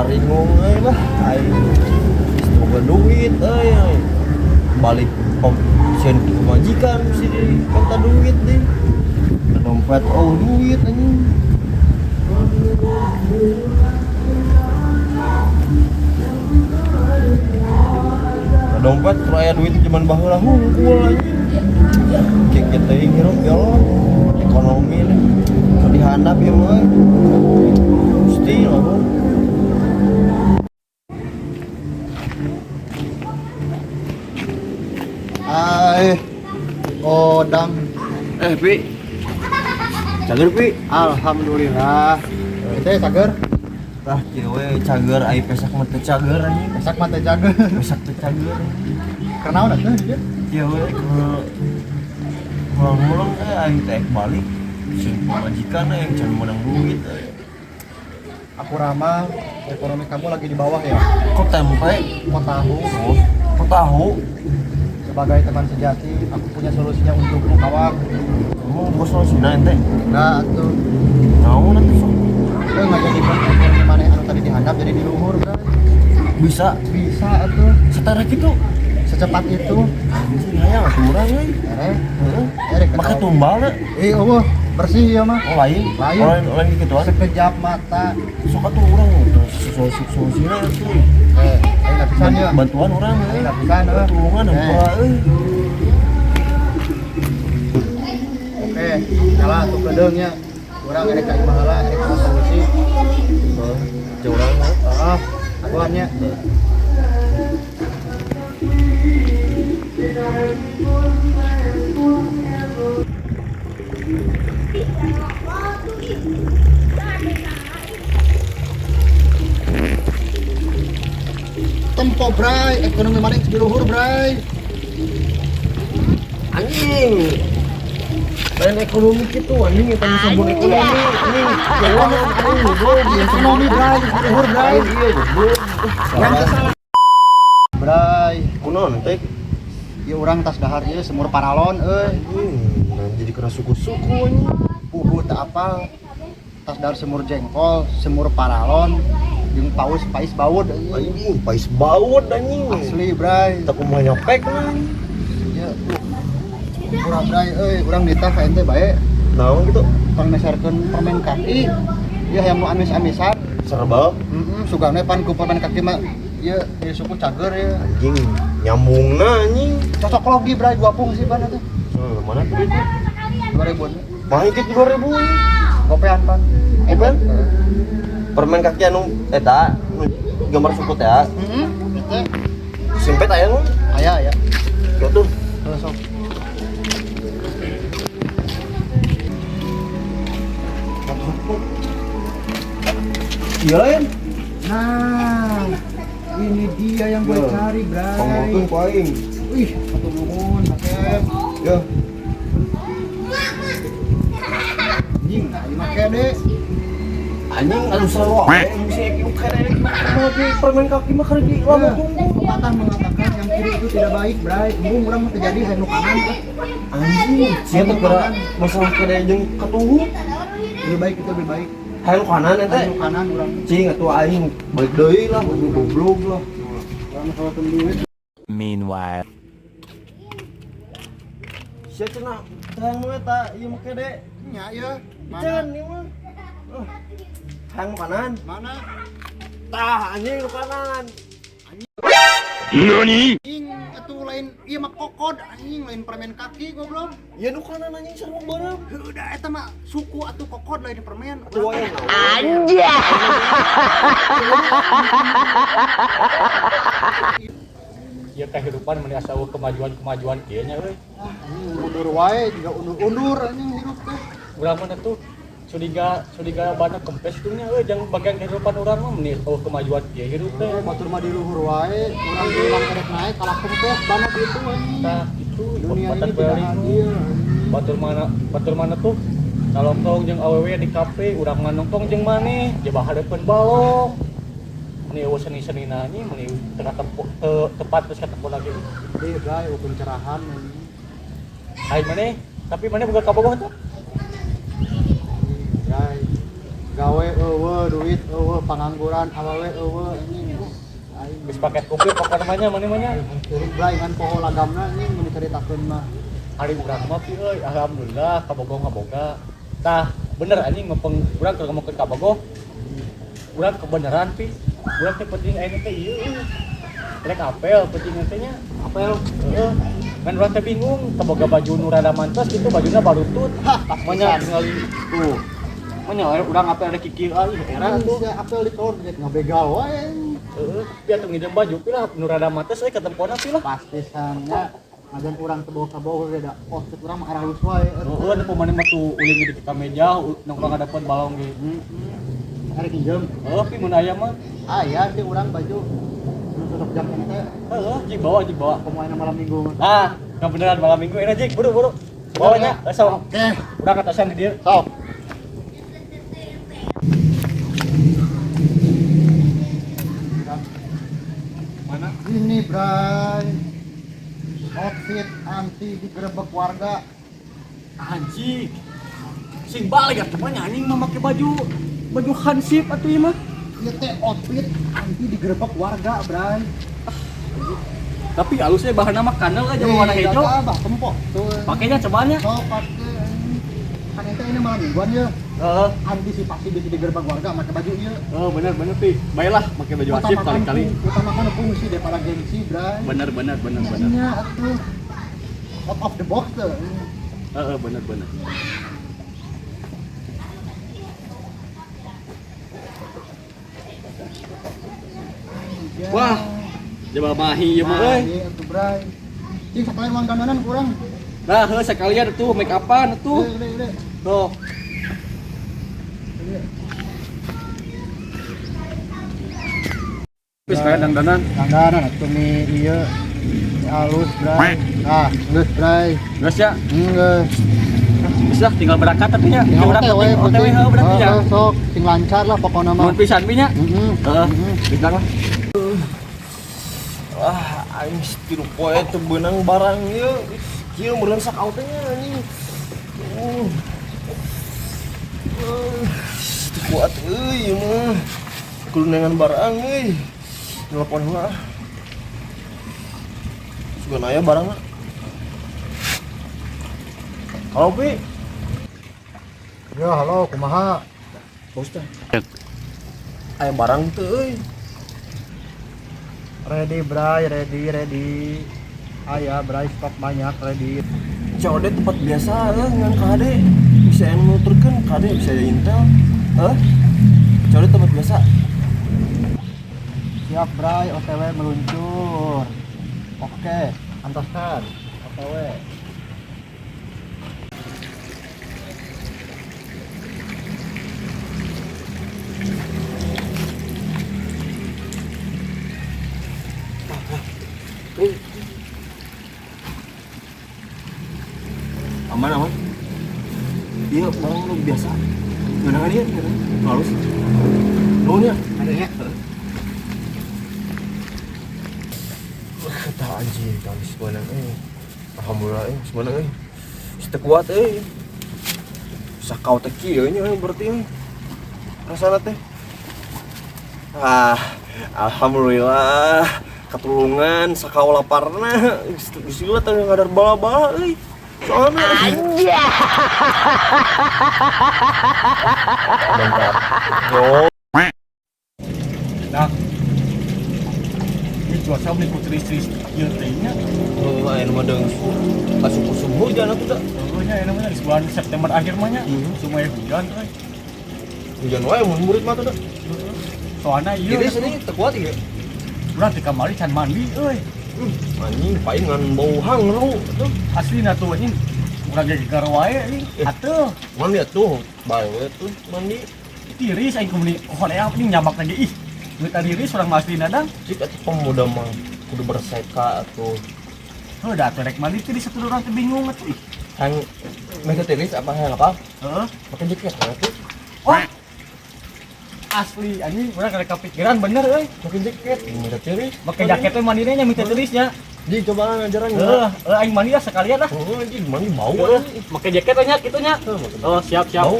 Bararingung euy lah aing geus boga duit euy. Balik pom sieun ku pamajikan mesti minta duit deh. Dompet oh duit anjing. Nah, dompet kur aya duit zaman baheula hungkul anjing. Kayak kieu teuing hirup ya Allah. Ekonomi deh. Keur dihandap ieu mah euy. Gusti lah. Ai, godang. Eh, Pi. Cager, Pi. Alhamdulillah. Teh cager. Tah kieu we cager ai pesak mah teu cager anjing. Pesak mah teh cager. Pesak teu cager. Kenaon atuh dia? Kieu we keur pulang-pulang eh aing teh balik. Sieun pamajikan aing can meunang duit euy. Aku ramal ekonomi kamu lagi di bawah ya. Kok tempe? Kok tahu? Oh, kok tahu? Sebagai teman sejati, aku punya solusinya untukmu kawan. Emang bos solusina ente? Enggak atuh. Naon atuh sok? Eh nggak jadi ekonomi mana anu tadi dihandap jadi di luhur, bro. Bisa Bisa atuh. setara kitu. Secepat itu. Anjing hayang atuh urang euy. Erek, Heeh. erek Make tumbal da. Eh, eueuh, bersih ya mah. Oh lain. Lain. Oh, lain lain gituan. Sekejap mata. Sok atuh urang teh solusi solusina atuh. Eh, aing lapisan ya. Bantuan urang euy. Aing lapisan euy. Tulungan Eh. hampura euy. Oke, nyala tuh kedeungnya. Urang erek ka imah heula, erek ka solusi. Heeh, jauh urang mah. Heeh, aguannya. Tempo bray, ekonomi mana yang luhur bray. Anjing. Lain ekonomi gitu anjing eta nu sombong ekonomi anjing. Jauh anjing goblok. Ekonomi bray, luhur bray. Lain iya goblok. Yang salah. Bray, Kunaon teh? ya urang tas dahar ieu semur paralon euy. Anjing, nah, jadi kena suku-suku anjing. Puhu tak apal. Tas dahar semur jengkol, semur paralon, jeung paus pais baud euy. Anjing, pais baut anjing. Asli bray. Kita kumaha nyopek lah. Ya tuh. Urang bray euy, urang nitah ka ente bae. Naon gitu? Tong meserkeun permen kaki. Ya yang nu amis-amisan. Serbal Heeh, sugane pan ku permen kaki mah ieu di suku cager ya. anjing nyambungna anjing. Cocok logi bray dua fungsi pan atuh. Mana tuh duitnya? 2000. Mah ikut 2000 anjing. Gopean pan. Gopean? Permen kaki anu eta nu gambar suku teh. Heeh, eta Simpet aya nu. aya aya. Kieu tuh. Heuh sok. Iya lain. Nah, ini dia yang gue Ya. cari, Bray. Panggokeun ku aing. Wih, satu nuhun, Hakem. Ya. Anjing, nah ieu mah kede. Anjing anu sarua we mesti kieu kere mah di permen kaki mah keur di lama tunggu. Pepatah mengatakan yang kiri itu tidak baik, Bray. Embung urang mah terjadi hayang nu kanan. Ah. Anjing, sia teh geura masalah kere jeung katuhu. Lebih baik itu lebih baik. Hayang kanan eta. Hayang nu kanan urang. Cing atuh aing balik deui lah, goblok lah. Urang mah kalau duit. Meanwhile. Sia cenah hayang nu eta ieu mah kede. Nya ieu. Mana? Can ieu mah. Oh. Hayang nu kanan. Mana? Tah anjing nu kanan. Anjing, atuh lain ieu mah kokod anjing, lain permen kaki goblok. Ya nu kanan anjing sarua bareng. Heuh, da eta mah suku atuh kokod lain permen. Atuh aya naon? Ieu kehidupan meni asa eueuh kemajuan-kemajuan kieu nya euy. Ah, anjing mundur wae juga undur-undur anjing hirup teh. Urang mah tuh curiga curiga bana kempes tuh nya euy jang bagian kehidupan urang mah meni eueuh kemajuan kieu hirup teh. Eh, batur mah di luhur wae, urang bilang erek naik kalah kempes bana kitu anjing. Tah itu Dunia batur ini tidak balik. adil. Batur mana tuh nalongtong jeung awewe di kafe urang mah nongkrong jeung maneh jaba hareupeun balong. Meni eueuh seni-senina anjing meni teu katempo teu tepat terus katempo lagi. Sedih bray, eueuh pencerahan anjing. Ai maneh tapi maneh boga kabogoh teh? Bray. Gawe eueuh, duit eueuh, pengangguran awewe eueuh anjing. Aing Geus paket komplit pokona mah nya maneh mah nya. Kuring bray ngan poho lagamna anjing mun dicaritakeun mah. Hari urang mah pi euy, alhamdulillah kabogoh ngaboga. Tah, bener anjing ngepeng urang keur ngomongkeun kabogoh. Urang kebenaran pi. Urang teh penting ayeuna teh ieu euy. Rek apel penting teh nya. Apel. Heeh. Kan urang teh bingung, kaboga baju nu rada mantes gitu, bajuna barutut. Hah, pas Manya pisan. tingali tuh. Manya urang apel rek kikieu euy, era tuh. Sia apel di kolor rek ngabegal wae. Heeh, pi atuh nginjem baju pi lah nu rada mantes euy katempona pi lah. Pasti nya ngajan urang teu boga kabogoh ge da outfit urang mah aralus wae. Heeh, nu pamane mah tuh ulin di ka meja, nongkrong ngadapeun balong ge. Hari pinjem. Heeh, pi mun aya mah. Aya sih urang baju nu cocok jam ente. Heeh, jik bawa, jik bawa. Komo ayeuna malam minggu mah. Ah, kebenaran malam minggu enak jik, buru buru. Bawanya, sok. Oke, Urang katasan di dieu. sok. Mana? Ini Bray. Outfit anti digerebek warga. Anjing. Sing balik atuh mah anjing mah make baju baju hansip atuh ieu mah. Ieu teh outfit anti digerebek warga, Bray. Tapi halusnya bahanna mah kanel aja warna hijau. Bah, tempok tuh. Pakainya cobanya. Sok pake. Kan ente ini malam mingguan ya. Heeh. Antisipasi bisa digerebek warga make baju ieu. Oh, bener bener pi. Baiklah, pakai baju hansip kali-kali. Utamakan fungsi daripada gengsi, Bray. Bener bener bener bener. Nya atuh. Out of the box tuh. Heeh, bener bener. Wah, jebal mahi ieu mah euy. Nah, atuh, Bray. Cing sekalian uang dandanan kurang. Nah, heuh sekalian tuh make upan tuh. Udah. Tuh. Wis sekalian dangdanan. Dandanan atuh mi ieu. Mi alus, Bray. Ah, geus, Bray. Geus ya. Geus. Geus lah tinggal berangkat atuh nya. Tinggal berangkat OTW heuh berarti ya. Heeh, sok sing lancar lah pokokna mah. Nuhun pisan pi nya. Heeh. Heeh. Geus lah. Ah, aing tilu poe teu beunang barang ieu. Kieu meureun sakau teh nya anjing. Teu kuat euy ieu mah. Kudu neangan barang euy. Telepon heula ah. Sugan aya barangna. Halo Pi. Ya, halo, kumaha? Bos teh. Aya barang teu euy. Ready, Bray, ready, ready. Aya, Bray, stok banyak, ready. COD tempat biasa ngan KD bisa yang nuturkeun KD bisa ya Intel. Heh. COD tempat biasa. Siap, Bray, OTW meluncur. Oke, antaskan. OTW. Aman aman. Iya, barang lu biasa. Gimana dia? Halus. Nuhun ya. Ada ya? Tah anjing, tah geus beunang euy. Alhamdulillah euy, geus beunang euy. Geus teu kuat euy. Sakau teh kieu nya euy berarti euy. Rasana teh. Ah, alhamdulillah ketulungan sakau laparna geus geus teh ngadar bala-bala euy. Soalna aja. Bentar. Yo. Nah. Ini cuaca beli tiris-tiris ieu teh nya. Oh, aya nu mah deung asup usum hujan atuh da. Heuh nya aya namanya di bulan September akhir mah nya. Sumaya hujan euy. Hujan wae mun murid mah tuh da. Soalna ieu. Tiris ini teu kuat ieu. Urang teh kamari can mandi euy. Anjing paling ngan bau hangru tuh. Aslina tuh anjing. Urang ge gegar wae anjing. Atuh. Mandi atuh, bae we tuh mandi. Tiris aing kumaha hoream anjing nyamak lagi ih. Geus tiris urang mah aslina dang. Cik atuh pemuda mah kudu berseka atuh. Heuh da atuh rek mandi tiris atuh urang teh bingung atuh ih. Hang meh tiris apa hayang apa? Heeh. Make jaket atuh. Oh. Asli anjing urang kada kepikiran bener euy. Make jaket, meh tiris. Make jaket teh mandina nya minta tirisnya. Ji coba ngajaran Heeh, aing mandi lah sekalian lah. Heeh, anjing mandi bau Heeh, make jaket nya kitu nya. Oh, siap siap. Bau.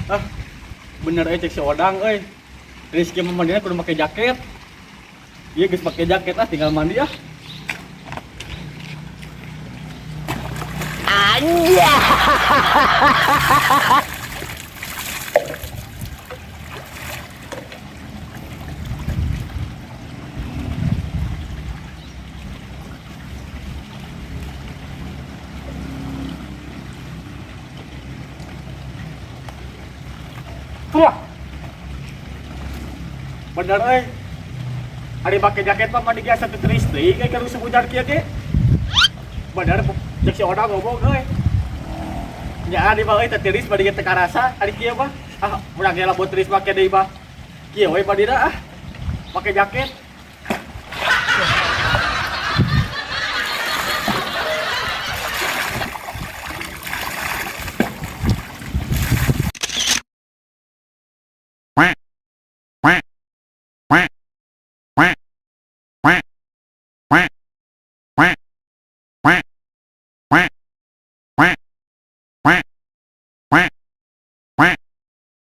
Ah, bener euy cek si Odang euy. Rizky mah mandinya kudu make jaket. Iya geus make jaket ah tinggal mandi ah. Wah. Bener euy. Ari make jaket mah mandi ge asa teu tiris deui euy kalau hujan kieu ge. Bener cek si Odang ngomong euy. Nya ari mah euy teu tiris bari ge teu karasa ari kieu mah. Ah, urang ge lamun tiris make deui mah. Kieu we mandina ah. Make jaket.